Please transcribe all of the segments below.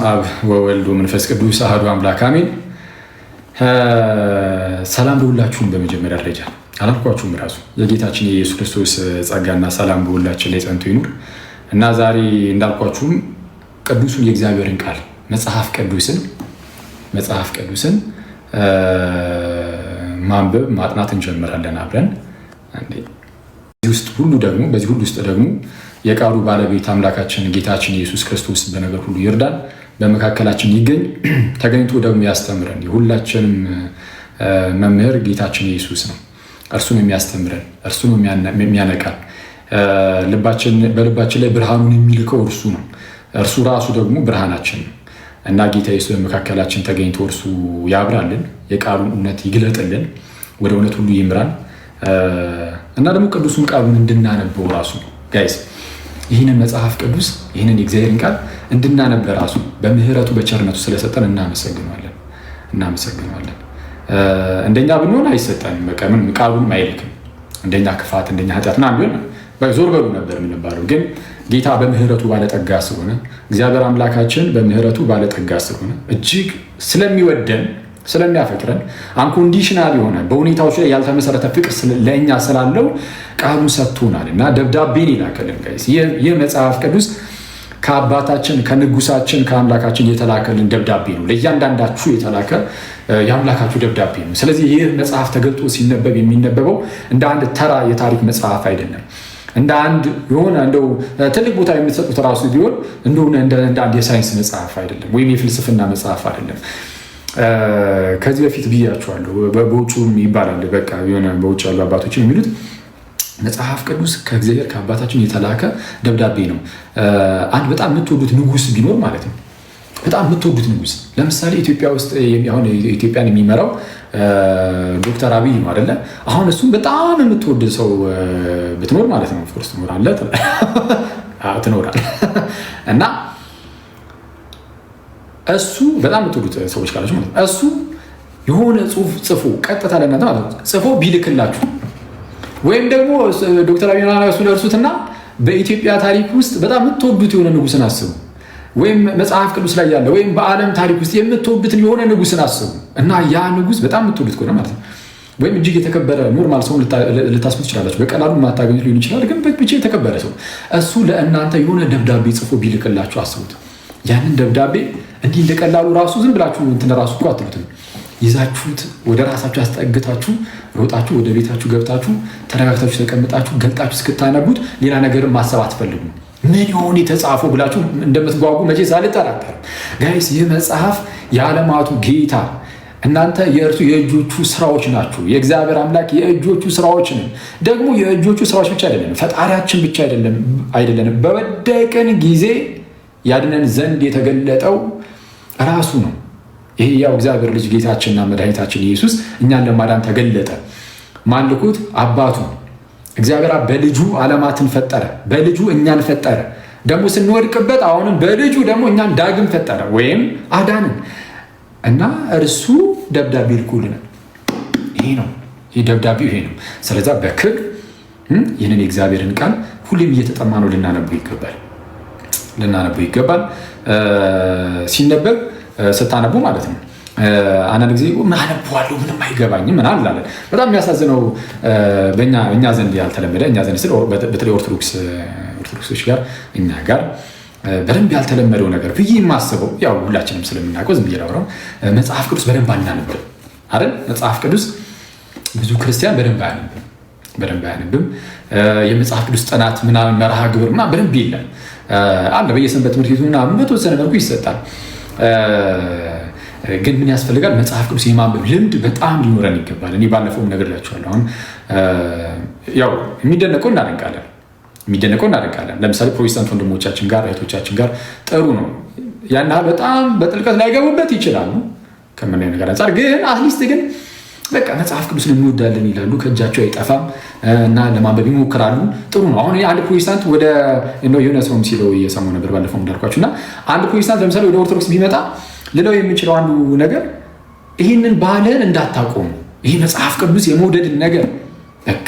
አብ ወወልድ ወመንፈስ ቅዱስ አሐዱ አምላክ አሜን። ሰላም ለሁላችሁም። በመጀመሪያ ደረጃ አላልኳችሁም ራሱ የጌታችን የኢየሱስ ክርስቶስ ጸጋና ሰላም በሁላችን ላይ ጸንቶ ይኑር እና ዛሬ እንዳልኳችሁም ቅዱሱን የእግዚአብሔርን ቃል መጽሐፍ ቅዱስን ማንበብ ማጥናት እንጀምራለን አብረን። ውስጥ ሁሉ ደግሞ በዚህ ሁሉ ውስጥ ደግሞ የቃሉ ባለቤት አምላካችን ጌታችን ኢየሱስ ክርስቶስ በነገር ሁሉ ይርዳን፣ በመካከላችን ይገኝ፣ ተገኝቶ ደግሞ ያስተምረን። የሁላችንም መምህር ጌታችን ኢየሱስ ነው። እርሱን የሚያስተምረን፣ እርሱን የሚያነቃን፣ በልባችን ላይ ብርሃኑን የሚልከው እርሱ ነው። እርሱ ራሱ ደግሞ ብርሃናችን ነው እና ጌታ ኢየሱስ በመካከላችን ተገኝቶ እርሱ ያብራልን፣ የቃሉን እውነት ይግለጥልን፣ ወደ እውነት ሁሉ ይምራን እና ደግሞ ቅዱሱን ቃሉን እንድናነበው ራሱ guys፣ ይህንን መጽሐፍ ቅዱስ፣ ይህንን የእግዚአብሔርን ቃል እንድናነብ ራሱ በምሕረቱ በቸርነቱ ስለሰጠን እናመሰግነዋለን እናመሰግነዋለን። እንደኛ ብንሆን አይሰጠንም። በቃ ምንም ቃሉንም አይልክም። እንደኛ ክፋት፣ እንደኛ ኃጢአት ምናምን ቢሆን ዞር በሉ ነበር የምንባለው። ግን ጌታ በምሕረቱ ባለጠጋ ስለሆነ፣ እግዚአብሔር አምላካችን በምሕረቱ ባለጠጋ ስለሆነ፣ እጅግ ስለሚወደን፣ ስለሚያፈቅረን፣ unconditional የሆነ፣ በሁኔታዎች ላይ ያልተመሰረተ ፍቅር ለእኛ ስላለው ቃሉን ሰጥቶናል እና ደብዳቤን ይላከልን guys። ይህ መጽሐፍ ቅዱስ ከአባታችን፣ ከንጉሳችን፣ ከአምላካችን የተላከልን ደብዳቤ ነው። ለእያንዳንዳችሁ የተላከ የአምላካችሁ ደብዳቤ ነው። ስለዚህ ይህ መጽሐፍ ተገልጦ ሲነበብ የሚነበበው እንደ አንድ ተራ የታሪክ መጽሐፍ አይደለም። እንደ አንድ የሆነ እንደው ትልቅ ቦታ የምትሰጡት ራሱ ቢሆን እንደሆነ እንደ አንድ የሳይንስ መጽሐፍ አይደለም፣ ወይም የፍልስፍና መጽሐፍ አይደለም። ከዚህ በፊት ብያችኋለሁ። በውጩም ይባላል። በቃ የሆነ በውጭ ያሉ አባቶች የሚሉት መጽሐፍ ቅዱስ ከእግዚአብሔር ከአባታችን የተላከ ደብዳቤ ነው። አንድ በጣም የምትወዱት ንጉስ ቢኖር ማለት ነው። በጣም የምትወዱት ንጉስ፣ ለምሳሌ ኢትዮጵያ ውስጥ አሁን ኢትዮጵያን የሚመራው ዶክተር አብይ ነው አይደለ? አሁን እሱም በጣም የምትወድ ሰው ብትኖር ማለት ነው። Of course ትኖራለህ ትኖራለህ እና እሱ በጣም የምትወዱት ሰዎች ካላችሁ ማለት ነው፣ እሱ የሆነ ጽሁፍ ጽፎ ቀጥታ ለእናንተ ማለት ነው ጽፎ ቢልክላችሁ፣ ወይም ደግሞ ዶክተር አብይ እሱን እርሱትና በኢትዮጵያ ታሪክ ውስጥ በጣም የምትወዱት የሆነ ንጉስን አስቡ። ወይም መጽሐፍ ቅዱስ ላይ ያለ ወይም በዓለም ታሪክ ውስጥ የምትወዱትን የሆነ ንጉስን አስቡ እና ያ ንጉስ በጣም የምትወዱት ከሆነ ማለት ነው፣ ወይም እጅግ የተከበረ normal ሰውን ልታስቡ ትችላላችሁ። በቀላሉ የማታገኙት ሊሆን ይችላል፣ ግን ብቻ የተከበረ ሰው እሱ ለእናንተ የሆነ ደብዳቤ ጽፎ ቢልክላችሁ አስቡት። ያንን ደብዳቤ እንዲህ እንደቀላሉ ራሱ ዝም ብላችሁ እንትን ራሱ እኮ አትሉትም። ይዛችሁት ወደ ራሳችሁ አስጠግታችሁ፣ ሮጣችሁ ወደ ቤታችሁ ገብታችሁ፣ ተረጋግታችሁ ተቀምጣችሁ ገልጣችሁ እስክታነቡት ሌላ ነገርን ማሰብ አትፈልጉም። ምን ይሆን የተጻፈው ብላችሁ እንደምትጓጉ መቼስ አልጠራጠርም። Guys፣ ይህ መጽሐፍ የዓለማቱ ጌታ፣ እናንተ የእርሱ የእጆቹ ስራዎች ናችሁ። የእግዚአብሔር አምላክ የእጆቹ ስራዎች ነን። ደግሞ የእጆቹ ስራዎች ብቻ አይደለንም፣ ፈጣሪያችን ብቻ አይደለንም። በወደቅን ጊዜ ያድነን ዘንድ የተገለጠው ራሱ ነው። ይሄ ያው እግዚአብሔር ልጅ ጌታችንና መድኃኒታችን ኢየሱስ እኛን ለማዳን ተገለጠ። ማን ልኮት? አባቱ እግዚአብሔር በልጁ ዓለማትን ፈጠረ፣ በልጁ እኛን ፈጠረ። ደግሞ ስንወድቅበት አሁንም በልጁ ደግሞ እኛን ዳግም ፈጠረ ወይም አዳንን እና እርሱ ደብዳቤ ልኮልናል። ይሄ ነው፣ ይህ ደብዳቤው ይሄ ነው። ስለዛ በክብር ይህንን የእግዚአብሔርን ቃል ሁሌም እየተጠማ ነው ልናነበው ይገባል፣ ልናነበው ይገባል። ሲነበብ፣ ስታነቡ ማለት ነው። አንዳንድ ጊዜ ምን አነበዋለሁ፣ ምንም አይገባኝም ምናምን እንላለን። በጣም የሚያሳዝነው በእኛ ዘንድ ያልተለመደ፣ እኛ ዘንድ ስል በተለይ ኦርቶዶክሶች ጋር፣ እኛ ጋር በደንብ ያልተለመደው ነገር ብዬ የማስበው፣ ያው ሁላችንም ስለምናውቀው ዝም ብዬ ላውራው፣ መጽሐፍ ቅዱስ በደንብ አናነብም አይደል? መጽሐፍ ቅዱስ ብዙ ክርስቲያን በደንብ አያነብም፣ በደንብ አያነብም። የመጽሐፍ ቅዱስ ጥናት ምናምን መርሃ ግብር ምናምን በደንብ የለም። አለ፣ በየሰንበት ትምህርት ቤቱ ምናምን በተወሰነ መልኩ ይሰጣል። ግን ምን ያስፈልጋል? መጽሐፍ ቅዱስ የማንበብ ልምድ በጣም ሊኖረን ይገባል። እኔ ባለፈውም ነግሬያችኋለሁ። አሁን ያው የሚደነቀው እናደንቃለን፣ የሚደነቀው እናደንቃለን። ለምሳሌ ፕሮቴስታንት ወንድሞቻችን ጋር፣ እህቶቻችን ጋር ጥሩ ነው። ያን ያህል በጣም በጥልቀት ላይገቡበት ይችላሉ ከምናየው ነገር አንጻር፣ ግን at least ግን በቃ መጽሐፍ ቅዱስን እንወዳለን ይላሉ፣ ከእጃቸው አይጠፋም እና ለማንበብ ይሞክራሉ። ጥሩ ነው። አሁን አንድ ፕሮቴስታንት ወደ የሆነ ሰውም ሲለው እየሰማሁ ነበር ባለፈው እንዳልኳችሁ፣ እና አንድ ፕሮቴስታንት ለምሳሌ ወደ ኦርቶዶክስ ቢመጣ ልለው የምችለው አንዱ ነገር ይህንን ባህልህን እንዳታቆሙ፣ ይህ መጽሐፍ ቅዱስ የመውደድን ነገር በቃ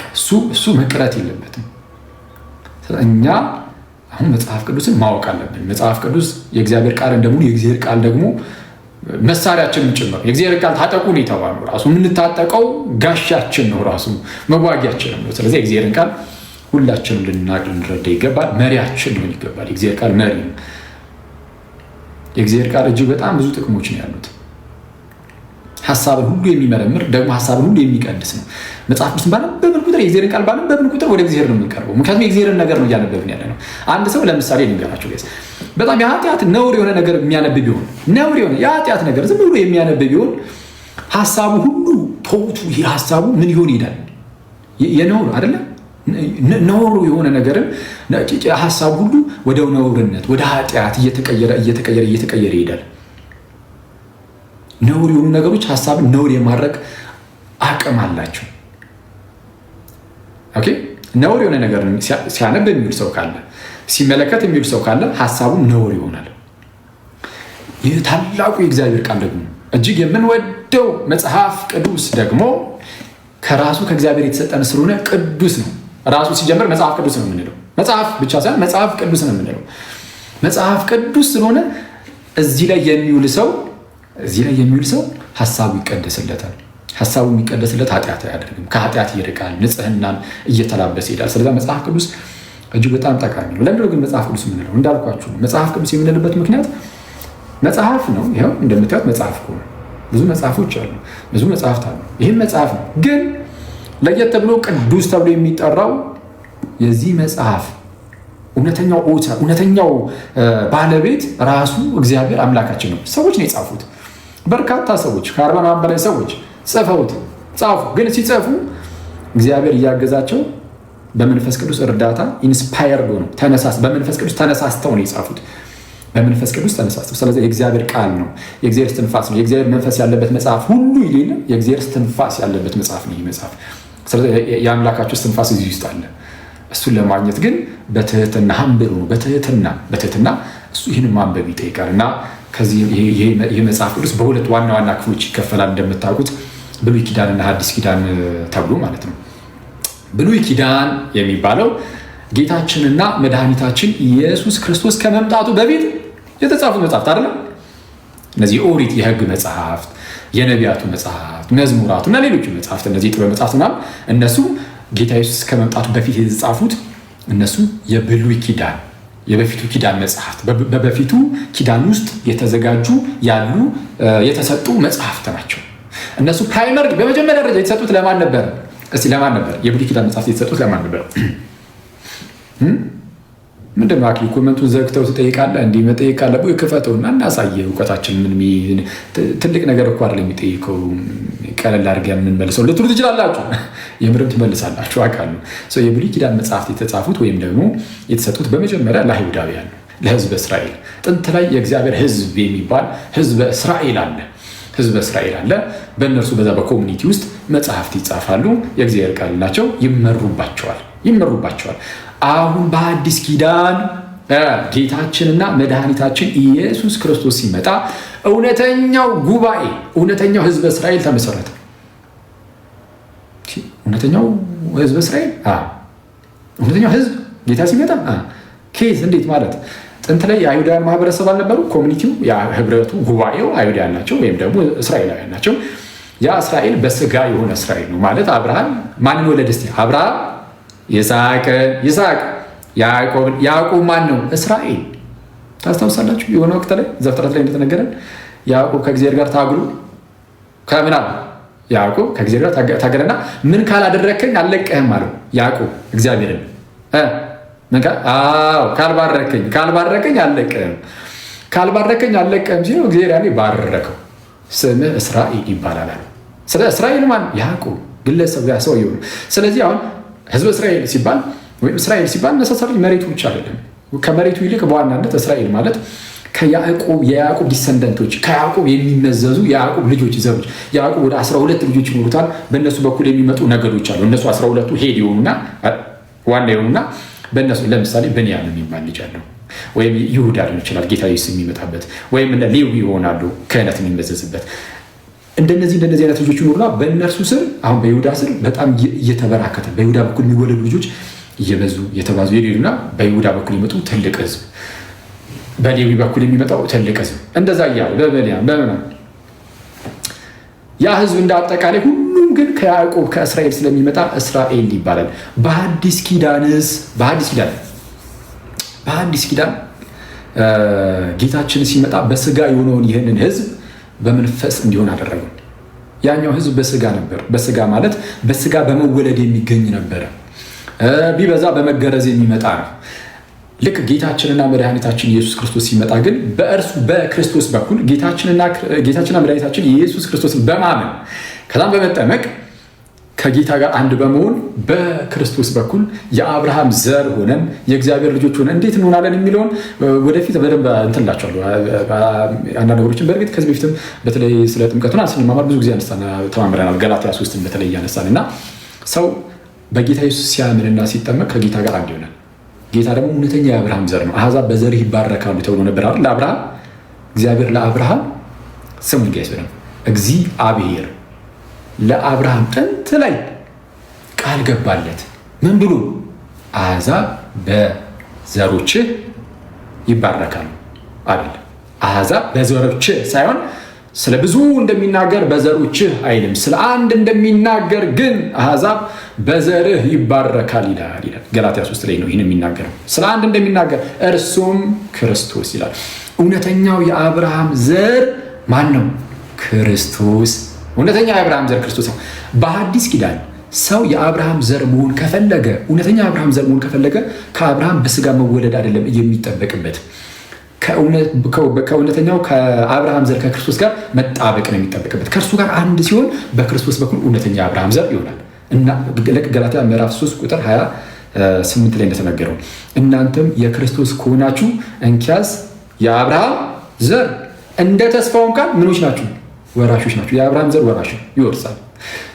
እሱ መቅረት የለበትም። እኛ አሁን መጽሐፍ ቅዱስን ማወቅ አለብን። መጽሐፍ ቅዱስ የእግዚአብሔር ቃል እንደመሆኑ የእግዚአብሔር ቃል ደግሞ መሳሪያችንም ጭምር። የእግዚአብሔር ቃል ታጠቁ ነው የተባለው። ራሱ የምንታጠቀው ጋሻችን ነው፣ ራሱ መዋጊያችንም ነው። ስለዚህ የእግዚአብሔርን ቃል ሁላችንም ልናቅ ልንረዳ ይገባል። መሪያችን ሊሆን ይገባል። የእግዚአብሔር ቃል መሪ ነው። የእግዚአብሔር ቃል እጅግ በጣም ብዙ ጥቅሞች ነው ያሉት። ሀሳብን ሁሉ የሚመረምር ደግሞ ሀሳብን ሁሉ የሚቀድስ ነው። መጽሐፍ ቅዱስን ባነበብን ቁጥር፣ የእግዚአብሔርን ቃል ባነበብን ቁጥር ወደ እግዚአብሔር ነው የምንቀርበው። ምክንያቱም የእግዚአብሔርን ነገር ነው እያነበብን ያለ ነው። አንድ ሰው ለምሳሌ ልንገራችሁ guys፣ በጣም የኃጢአት ነውር የሆነ ነገር የሚያነብ ቢሆን፣ ነውር የሆነ የኃጢአት ነገር ዝም ብሎ የሚያነብ ቢሆን ሀሳቡ ሁሉ ቶቱ ይህ ሀሳቡ ምን ይሆን ይሄዳል? የነውር አይደለም፣ ነውሩ የሆነ ነገርን ሀሳቡ ሁሉ ወደ ነውርነት፣ ወደ ኃጢአት እየተቀየረ እየተቀየረ እየተቀየረ ይሄዳል። ነውር የሆኑ ነገሮች ሀሳብን ነውር የማድረግ አቅም አላቸው። Okay፣ ነውር የሆነ ነገር ሲያነብ የሚውል ሰው ካለ፣ ሲመለከት የሚውል ሰው ካለ ሀሳቡ ነውር ይሆናል። ይህ ታላቁ የእግዚአብሔር ቃል ደግሞ፣ እጅግ የምንወደው መጽሐፍ ቅዱስ ደግሞ ከራሱ ከእግዚአብሔር የተሰጠን ስለሆነ ቅዱስ ነው። ራሱ ሲጀምር መጽሐፍ ቅዱስ ነው የምንለው። መጽሐፍ ብቻ ሳይሆን መጽሐፍ ቅዱስ ነው የምንለው። መጽሐፍ ቅዱስ ስለሆነ እዚህ ላይ የሚውል ሰው ሀሳቡ ይቀደስለታል። ሀሳቡ የሚቀደስለት ኃጢአት አያደርግም፣ ከኃጢአት ይርቃል፣ ንጽህናን እየተላበሰ ይሄዳል። ስለዚ መጽሐፍ ቅዱስ እጅግ በጣም ጠቃሚ ነው። ለምንድነው ግን መጽሐፍ ቅዱስ የምንለው? እንዳልኳችሁ ነው። መጽሐፍ ቅዱስ የምንልበት ምክንያት መጽሐፍ ነው። ይኸው እንደምታዩት መጽሐፍ እኮ ነው። ብዙ መጽሐፎች አሉ፣ ብዙ መጽሐፍት አሉ። ይህም መጽሐፍ ነው። ግን ለየት ተብሎ ቅዱስ ተብሎ የሚጠራው የዚህ መጽሐፍ እውነተኛው author፣ እውነተኛው ባለቤት ራሱ እግዚአብሔር አምላካችን ነው። ሰዎች ነው የጻፉት። በርካታ ሰዎች፣ ከ40 ምናምን በላይ ሰዎች ጽፈውት ጻፉ። ግን ሲጽፉ እግዚአብሔር እያገዛቸው በመንፈስ ቅዱስ እርዳታ inspired ሆነው በመንፈስ ቅዱስ ተነሳስተው ነው የጻፉት። በመንፈስ ቅዱስ ተነሳስተው። ስለዚህ የእግዚአብሔር ቃል ነው፣ የእግዚአብሔር እስትንፋስ ነው። የእግዚአብሔር መንፈስ ያለበት መጽሐፍ ሁሉ ይሌለ የእግዚአብሔር እስትንፋስ ያለበት መጽሐፍ ነው ይህ መጽሐፍ። ስለዚህ የአምላካቸው እስትንፋስ እዚህ ውስጥ አለ። እሱን ለማግኘት ግን በትህትና humble ነው፣ በትህትና እሱ ይህን ማንበብ ይጠይቃል። እና ከዚህ ይህ መጽሐፍ ቅዱስ በሁለት ዋና ዋና ክፍሎች ይከፈላል እንደምታውቁት፣ ብሉይ ኪዳንና ሐዲስ ኪዳን ተብሎ ማለት ነው። ብሉይ ኪዳን የሚባለው ጌታችንና መድኃኒታችን ኢየሱስ ክርስቶስ ከመምጣቱ በፊት የተጻፉት መጽሐፍት አይደለም። እነዚህ የኦሪት የሕግ መጽሐፍት፣ የነቢያቱ መጽሐፍት፣ መዝሙራቱ እና ሌሎቹ መጽሐፍት፣ እነዚህ የጥበብ መጽሐፍት ምናምን፣ እነሱ ጌታ ኢየሱስ ከመምጣቱ በፊት የተጻፉት እነሱ የብሉይ ኪዳን፣ የበፊቱ ኪዳን መጽሐፍት፣ በበፊቱ ኪዳን ውስጥ የተዘጋጁ ያሉ የተሰጡ መጽሐፍት ናቸው። እነሱ primary በመጀመሪያ ደረጃ የተሰጡት ለማን ነበር? እስቲ ለማን ነበር? የብሉይ ኪዳን መጽሐፍት የተሰጡት ለማን ነበር? ምንድን ነው አክሊ፣ comment ኡን ዘግተው ትጠይቃለህ? እንዲህ መጠየቅ ካለብህ ክፈተውና እናሳየ እውቀታችን። ምን ትልቅ ነገር እኮ አይደለም የሚጠይቀው፣ ቀለል አድርገን የምንመልሰው ልትሉ ትችላላችሁ። የምርም ትመልሳላችሁ አውቃለሁ። የብሉይ ኪዳን መጽሐፍት የተጻፉት ወይም ደግሞ የተሰጡት በመጀመሪያ ለአይሁዳውያን ነው፣ ለሕዝበ እስራኤል። ጥንት ላይ የእግዚአብሔር ሕዝብ የሚባል ሕዝበ እስራኤል አለ። ሕዝበ እስራኤል አለ። በእነርሱ በዛ በ community ውስጥ መጽሐፍት ይጻፋሉ። የእግዚአብሔር ቃል ናቸው፣ ይመሩባቸዋል ይመሩባቸዋል። አሁን በአዲስ ኪዳን ጌታችንና መድኃኒታችን ኢየሱስ ክርስቶስ ሲመጣ እውነተኛው ጉባኤ፣ እውነተኛው ሕዝበ እስራኤል ተመሰረተ። እውነተኛው ሕዝበ እስራኤል፣ እውነተኛው ሕዝብ ጌታ ሲመጣ ከየት እንዴት ማለት? ጥንት ላይ የአይሁዳውያን ማህበረሰብ አልነበሩ? Community ው፣ ህብረቱ፣ ጉባኤው አይሁዳውያን ናቸው ወይም ደግሞ እስራኤላውያን ናቸው። ያ እስራኤል በስጋ የሆነ እስራኤል ነው ማለት አብርሃም ማንን ወለደ? እስቲ አብርሃም ይስሐቅን፣ ይስሐቅ ያዕቆብን፣ ያዕቆብ ማን ነው? እስራኤል። ታስታውሳላችሁ? የሆነ ወቅት ላይ ዘፍጥረት ላይ እንደተነገረን ያዕቆብ ከእግዚአብሔር ጋር ታግሎ ከምን አለ? ያዕቆብ ከእግዚአብሔር ጋር ታገለና ምን ካላደረግከኝ አልለቅህም አለው። ያዕቆብ እግዚአብሔርን ካልባረከኝ አልለቅህም፣ ካልባረከኝ አልለቅህም ሲለው እግዚአብሔር ያኔ ባረከው። ስምህ እስራኤል ይባላል አለው። ስለ እስራኤል ማን? ያዕቆብ ግለሰብ፣ ያ ሰውየው ነው። ስለዚህ አሁን ህዝበ እስራኤል ሲባል ወይም እስራኤል ሲባል necessarily መሬቱ ብቻ አይደለም። ከመሬቱ ይልቅ በዋናነት እስራኤል ማለት ከያዕቆብ፣ የያዕቆብ descendant ኦች፣ ከያዕቆብ የሚመዘዙ የያዕቆብ ልጆች፣ ዘሮች። ያዕቆብ ወደ 12 ልጆች ይኖሩታል። በእነሱ በኩል የሚመጡ ነገዶች አሉ። እነሱ 12ቱ head የሆኑና ዋና የሆኑና በእነሱ ለምሳሌ ብንያም የሚባል ልጅ አለው፣ ወይም ይሁዳ ሊሆን ይችላል ጌታ ኢየሱስ የሚመጣበት፣ ወይም እነ ሌዊ ይሆናሉ ክህነት የሚመዘዝበት። እንደነዚህ አይነት ልጆች ይኖሩና በእነርሱ ስር አሁን በይሁዳ ስር በጣም እየተበራከተ በይሁዳ በኩል የሚወለዱ ልጆች እየበዙ እየተባዙ ይሄዱና በይሁዳ በኩል የሚመጡ ትልቅ ህዝብ፣ በሌዊ በኩል የሚመጣው ትልቅ ህዝብ፣ እንደዛ እያለ በብንያም በምናምን ያ ህዝብ እንደ አጠቃላይ ሁሉም ግን ከያዕቆብ ከእስራኤል ስለሚመጣ እስራኤል ይባላል። በሐዲስ ኪዳንስ በሐዲስ ኪዳን ጌታችን ሲመጣ በስጋ የሆነውን ይህንን ህዝብ በመንፈስ እንዲሆን አደረገው። ያኛው ህዝብ በስጋ ነበር። በስጋ ማለት በስጋ በመወለድ የሚገኝ ነበረ። ቢበዛ በመገረዝ የሚመጣ ነው። ልክ ጌታችንና መድኃኒታችን ኢየሱስ ክርስቶስ ሲመጣ ግን በእርሱ በክርስቶስ በኩል ጌታችንና መድኃኒታችን ኢየሱስ ክርስቶስን በማመን ከዛም በመጠመቅ ከጌታ ጋር አንድ በመሆን በክርስቶስ በኩል የአብርሃም ዘር ሆነን የእግዚአብሔር ልጆች ሆነን እንዴት እንሆናለን የሚለውን ወደፊት በደንብ እንትን እላቸዋለሁ። አንዳንድ ነገሮችን በእርግጥ ከዚህ በፊትም በተለይ ስለ ጥምቀቱን ስንማማር ብዙ ጊዜ አነሳን ተማምረናል። ገላትያ 3ን በተለይ እያነሳን እና ሰው በጌታ ኢየሱስ ሲያምንና ሲጠመቅ ከጌታ ጋር አንድ ይሆናል። ጌታ ደግሞ እውነተኛ የአብርሃም ዘር ነው። አሕዛብ በዘርህ ይባረካሉ ተብሎ ነበር አይደል? ለአብርሃም እግዚአብሔር ለአብርሃም ስሙን guys በደንብ እግዚአብሔር ለአብርሃም ጥንት ላይ ቃል ገባለት። ምን ብሎ? አሕዛብ በዘሮችህ ይባረካሉ አይደል? አሕዛብ በዘሮችህ ሳይሆን ስለ ብዙ እንደሚናገር በዘሮችህ አይልም። ስለ አንድ እንደሚናገር ግን አሕዛብ በዘርህ ይባረካል ይላል ይላል። ገላትያ 3 ላይ ነው ይህን የሚናገረው። ስለ አንድ እንደሚናገር እርሱም ክርስቶስ ይላል። እውነተኛው የአብርሃም ዘር ማን ነው? ክርስቶስ። እውነተኛ የአብርሃም ዘር ክርስቶስ ነው። በሐዲስ ኪዳን ሰው የአብርሃም ዘር መሆን ከፈለገ፣ እውነተኛ የአብርሃም ዘር መሆን ከፈለገ ከአብርሃም በስጋ መወለድ አይደለም የሚጠበቅበት፣ ከእውነተኛው ከአብርሃም ዘር ከክርስቶስ ጋር መጣበቅ ነው የሚጠበቅበት። ከእርሱ ጋር አንድ ሲሆን በክርስቶስ በኩል እውነተኛ የአብርሃም ዘር ይሆናል። እና ገላትያ ምዕራፍ 3 ቁጥር 28 ላይ እንደተነገረው እናንተም የክርስቶስ ከሆናችሁ እንኪያስ የአብርሃም ዘር እንደ ተስፋውም ቃል ምኖች ናችሁ? ወራሾች ናችሁ። የአብርሃም ዘር ወራሽ ይወርሳል።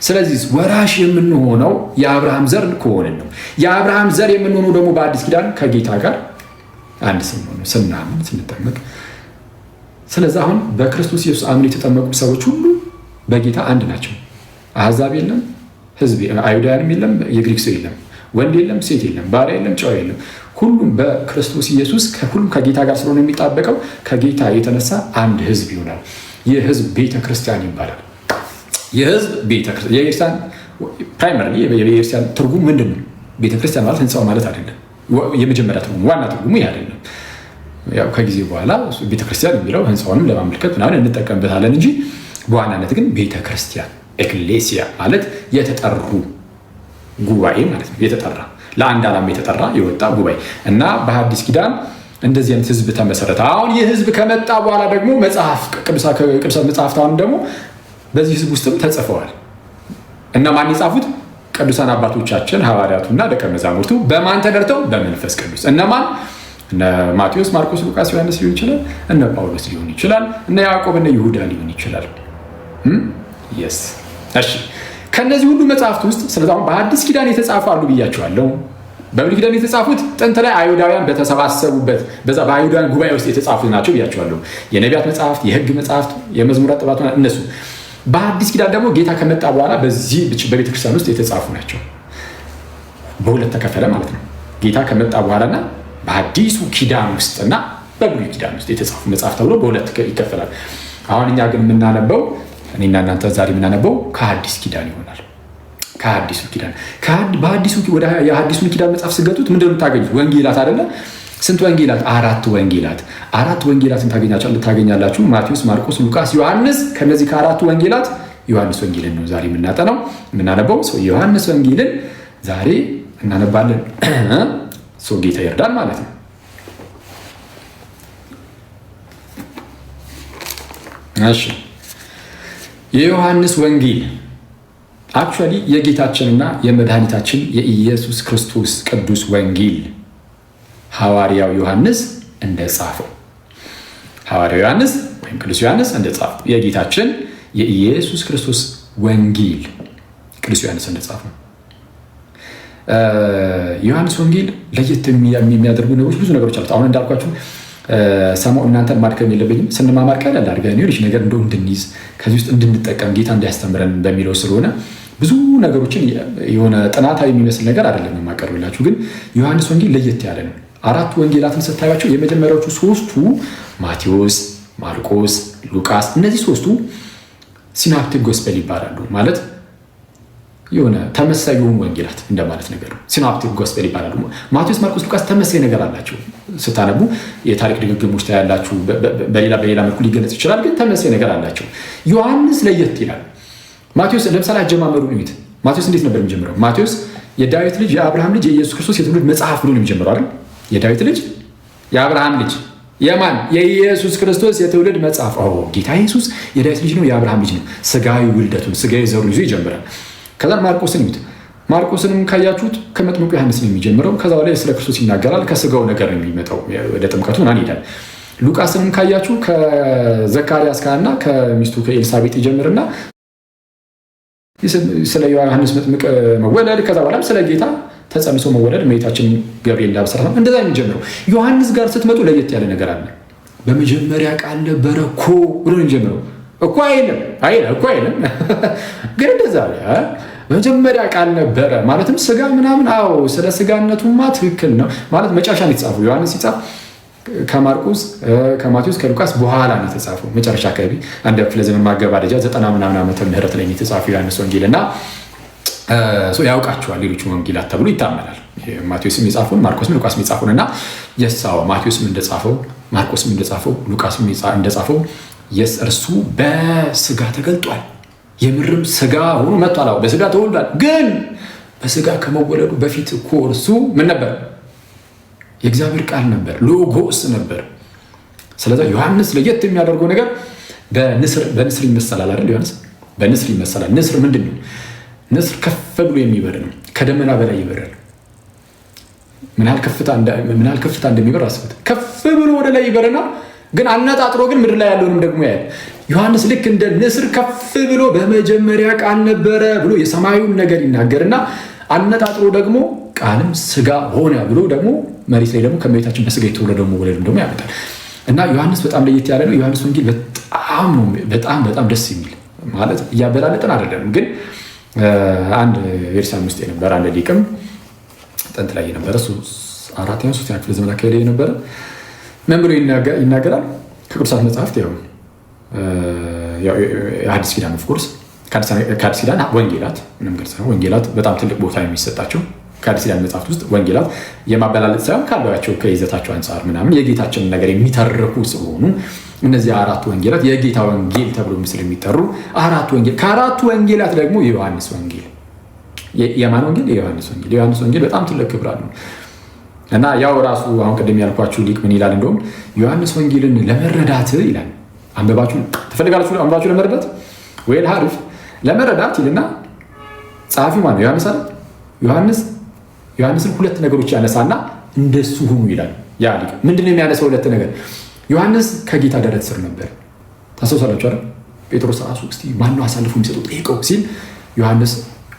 ስለዚህ ወራሽ የምንሆነው የአብርሃም ዘር ከሆንን ነው። የአብርሃም ዘር የምንሆነው ደግሞ በአዲስ ኪዳን ከጌታ ጋር አንድ ስንሆን፣ ስናምን፣ ስንጠመቅ። ስለዚህ አሁን በክርስቶስ ኢየሱስ አምነው የተጠመቁ ሰዎች ሁሉ በጌታ አንድ ናቸው። አሕዛብ የለም፣ ሕዝብ አይሁዳውያንም የለም፣ የግሪክ ሰው የለም፣ ወንድ የለም፣ ሴት የለም፣ ባሪያ የለም፣ ጨዋ የለም። ሁሉም በክርስቶስ ኢየሱስ ሁሉም ከጌታ ጋር ስለሆነ የሚጣበቀው ከጌታ የተነሳ አንድ ሕዝብ ይሆናል። ይህ ሕዝብ ቤተ ክርስቲያን ይባላል። የሕዝብ ቤተ ክርስቲያን primary የቤተክርስቲያን ትርጉም ምንድን ነው? ቤተክርስቲያን ማለት ህንፃው ማለት አይደለም። የመጀመሪያ ትርጉሙ ዋና ትርጉሙ ይህ አይደለም። ያው ከጊዜ በኋላ ቤተክርስቲያን የሚለው ህንፃውንም ለማመልከት ምናምን እንጠቀምበታለን እንጂ በዋናነት ግን ቤተክርስቲያን ኤክሌሲያ ማለት የተጠሩ ጉባኤ ማለት ነው። የተጠራ ለአንድ ዓላማ የተጠራ የወጣ ጉባኤ እና በሐዲስ ኪዳን እንደዚህ አይነት ህዝብ ተመሰረተ። አሁን ይህ ህዝብ ከመጣ በኋላ ደግሞ መጽሐፍ ቅዱሳት መጽሐፍት አሁን ደግሞ በዚህ ህዝብ ውስጥም ተጽፈዋል እና ማን የጻፉት? ቅዱሳን አባቶቻችን ሐዋርያቱና ደቀ መዛሙርቱ በማን ተደርተው? በመንፈስ ቅዱስ። እነማን? እነ ማቴዎስ፣ ማርቆስ፣ ሉቃስ፣ ዮሐንስ ሊሆን ይችላል። እነ ጳውሎስ ሊሆን ይችላል። እነ ያዕቆብ፣ እነ ይሁዳ ሊሆን ይችላል። Yes፣ እሺ። ከነዚህ ሁሉ መጽሐፍት ውስጥ ስለዚህ አሁን በሐዲስ ኪዳን የተጻፉ አሉ ብያቸዋለሁ። በብሉይ ኪዳን የተጻፉት ጥንት ላይ አይሁዳውያን በተሰባሰቡበት በዛ በአይሁዳውያን ጉባኤ ውስጥ የተጻፉት ናቸው ብያቸዋለሁ። የነቢያት መጽሐፍት፣ የህግ መጽሐፍት፣ የመዝሙራት ጥበባት እነሱ። በአዲስ ኪዳን ደግሞ ጌታ ከመጣ በኋላ በዚህ በቤተክርስቲያን ውስጥ የተጻፉ ናቸው። በሁለት ተከፈለ ማለት ነው። ጌታ ከመጣ በኋላና በአዲሱ ኪዳን ውስጥና በብሉይ ኪዳን ውስጥ የተጻፉ መጽሐፍ ተብሎ በሁለት ይከፈላል። አሁን እኛ ግን የምናነበው፣ እኔና እናንተ ዛሬ የምናነበው ከአዲስ ኪዳን ይሆናል። ከአዲሱ ኪዳን በአዲሱ ወደ የአዲሱን ኪዳን መጽሐፍ ስገጡት ምንድን ነው የምታገኙት? ወንጌላት አይደለ? ስንት ወንጌላት? አራት ወንጌላት። አራት ወንጌላትን ታገኛላችሁ። ማቴዎስ፣ ማርቆስ፣ ሉቃስ፣ ዮሐንስ። ከነዚህ ከአራቱ ወንጌላት ዮሐንስ ወንጌልን ነው ዛሬ የምናጠናው የምናነበው። ዮሐንስ ወንጌልን ዛሬ እናነባለን። ሰው ጌታ ይርዳል ማለት ነው። እሺ፣ የዮሐንስ ወንጌል actually የጌታችንና የመድኃኒታችን የኢየሱስ ክርስቶስ ቅዱስ ወንጌል ሐዋርያው ዮሐንስ እንደጻፈው፣ ሐዋርያው ዮሐንስ ወይም ቅዱስ ዮሐንስ እንደጻፈው፣ የጌታችን የኢየሱስ ክርስቶስ ወንጌል ቅዱስ ዮሐንስ እንደጻፈው። ዮሐንስ ወንጌል ለየት የሚያደርጉ ነገሮች ብዙ ነገሮች አሉት። አሁን እንዳልኳችሁ ሰማው እናንተን ማድከም የለብኝም። ስንማማር ቀለል አድርገን የሆነች ነገር እንደው እንድንይዝ፣ ከዚህ ውስጥ እንድንጠቀም፣ ጌታ እንዲያስተምረን በሚለው ስለሆነ ብዙ ነገሮችን የሆነ ጥናታዊ የሚመስል ነገር አይደለም የማቀርብላችሁ፣ ግን ዮሐንስ ወንጌል ለየት ያለ ነው። አራቱ ወንጌላትን ስታዩቸው የመጀመሪያዎቹ ሶስቱ ማቴዎስ፣ ማርቆስ፣ ሉቃስ እነዚህ ሶስቱ synoptic gospel ይባላሉ። ማለት የሆነ ተመሳሳይ የሆኑ ወንጌላት እንደማለት ነገር ነው። Synoptic gospel ይባላሉ። ማቴዎስ፣ ማርቆስ፣ ሉቃስ ተመሳሳይ ነገር አላቸው። ስታነቡ የታሪክ ድግግሞች ታያላችሁ። በሌላ በሌላ መልኩ ሊገለጽ ይችላል፣ ግን ተመሳሳይ ነገር አላቸው። ዮሐንስ ለየት ይላል። ማቴዎስ ለምሳሌ አጀማመሩን እዩት። ማቴዎስ እንዴት ነበር የሚጀምረው? ማቴዎስ የዳዊት ልጅ የአብርሃም ልጅ የኢየሱስ ክርስቶስ የትውልድ መጽሐፍ ብሎ ነው የሚጀምረው አይደል? የዳዊት ልጅ የአብርሃም ልጅ የማን? የኢየሱስ ክርስቶስ የትውልድ መጽሐፍ። ጌታ ኢየሱስ የዳዊት ልጅ ነው፣ የአብርሃም ልጅ ነው። ስጋዊ ውልደቱን ስጋዊ ዘሩን ይዞ ይጀምራል። ከዛ ማርቆስን እዩት። ማርቆስንም ካያችሁት ከመጥምቁ ዮሐንስ ነው የሚጀምረው። ከዛ ላይ ስለ ክርስቶስ ይናገራል። ከስጋው ነገር ነው የሚመጣው፣ ወደ ጥምቀቱ ምናምን ይሄዳል። ሉቃስንም ካያችሁ ከዘካርያስ ካህንና ከሚስቱ ከኤልሳቤጥ ይጀምርና ስለ ዮሐንስ መጥምቅ መወለድ፣ ከዛ በኋላም ስለ ጌታ ተጸንሶ መወለድ፣ እመቤታችን ገብርኤል እንዳበሰራት ነው። እንደዛ የሚጀምረው። ዮሐንስ ጋር ስትመጡ ለየት ያለ ነገር አለ። በመጀመሪያ ቃል ነበረ እኮ ብሎ ነው የሚጀምረው። እኮ አይልም አይልም እኮ አይልም፣ ግን እንደዛ በመጀመሪያ ቃል ነበረ ማለትም ስጋ ምናምን። አዎ፣ ስለ ስጋነቱማ ትክክል ነው ማለት መጨረሻ ነው የተጻፈው። ዮሐንስ ሲጻፍ ከማርቆስ፣ ከማቴዎስ፣ ከሉቃስ በኋላ ነው የተጻፈው። መጨረሻ አካባቢ አንድ ክፍለ ዘመን ማገባደጃ 90 ምናምን ዓመተ ምህረት ላይ የተጻፈው ዮሐንስ ወንጌል እና ያውቃቸዋል ሌሎች ወንጌላት ተብሎ ይታመናል። ማቴዎስም የጻፈውን፣ ማርቆስም ሉቃስም የጻፈውን እና yes፣ አዎ፣ ማቴዎስም እንደጻፈው፣ ማርቆስም እንደጻፈው፣ ሉቃስም እንደጻፈው yes፣ እርሱ በስጋ ተገልጧል። የምርም ስጋ ሆኖ መጥቷል። አዎ፣ በስጋ ተወልዷል። ግን በስጋ ከመወለዱ በፊት እኮ እርሱ ምን ነበር? የእግዚአብሔር ቃል ነበር፣ ሎጎስ ነበር። ስለዚ ዮሐንስ ለየት የሚያደርገው ነገር በንስር ይመሰላል አይደል? ዮሐንስ በንስር ይመሰላል። ንስር ምንድን ነው? ንስር ከፍ ብሎ የሚበር ነው። ከደመና በላይ ይበራል። ምን ያህል ከፍታ እንደሚበር አስቡት። ከፍ ብሎ ወደ ላይ ይበርና ግን አነጣጥሮ ግን ምድር ላይ ያለውንም ደግሞ ያያል። ዮሐንስ ልክ እንደ ንስር ከፍ ብሎ በመጀመሪያ ቃል ነበረ ብሎ የሰማዩን ነገር ይናገርና አነጣጥሮ ደግሞ ቃልም ስጋ ሆነ ብሎ ደግሞ መሬት ላይ ደግሞ ከእመቤታችን በስጋ የተወለደው መወለድም ደግሞ ያመጣል። እና ዮሐንስ በጣም ለየት ያለ ነው። ዮሐንስ ወንጌል በጣም በጣም በጣም ደስ የሚል፣ ማለት እያበላለጥን አይደለም፣ ግን አንድ ቤተክርስቲያን ውስጥ የነበረ አንድ ሊቅም፣ ጥንት ላይ የነበረ፣ አራተኛ ሶስተኛ ክፍለ ዘመን አካባቢ የነበረ ምን ብሎ ይናገራል? ከቅዱሳት መጽሐፍት ያው የሐዲስ ኪዳን፣ of course ከአዲስ ኪዳን ወንጌላት፣ ምንም ግልጽ ነው። ወንጌላት በጣም ትልቅ ቦታ የሚሰጣቸው ከአዲስ ኪዳን መጽሐፍት ውስጥ ወንጌላት የማበላለጥ ሳይሆን ካሏቸው ከይዘታቸው አንጻር ምናምን የጌታችንን ነገር የሚተርኩ ስለሆኑ እነዚህ አራቱ ወንጌላት የጌታ ወንጌል ተብሎ ስለሚጠሩ አራቱ ወንጌል፣ ከአራቱ ወንጌላት ደግሞ የዮሐንስ ወንጌል። የማን ወንጌል? የዮሐንስ ወንጌል። የዮሐንስ ወንጌል በጣም ትልቅ ክብር አለው እና ያው ራሱ አሁን ቅድም ያልኳችሁ ሊቅ ምን ይላል? እንደውም ዮሐንስ ወንጌልን ለመረዳት ይላል፣ አንበባችሁ ትፈልጋላችሁ? አንበባችሁ ለመረዳት ወይ ሀሪፍ ለመረዳት ይልና ጸሐፊው ማነው? ዮሐንስ አይደል? ዮሐንስን ሁለት ነገሮች ያነሳና እንደሱ ሁኑ ይላል። ያ ሊቅ ምንድን ነው የሚያነሳው? ሁለት ነገር። ዮሐንስ ከጌታ ደረት ስር ነበር። ታስታውሳላችሁ አይደል? ጴጥሮስ ራሱ እስቲ ማነው አሳልፎ የሚሰጠው ጠይቀው ሲል ዮሐንስ፣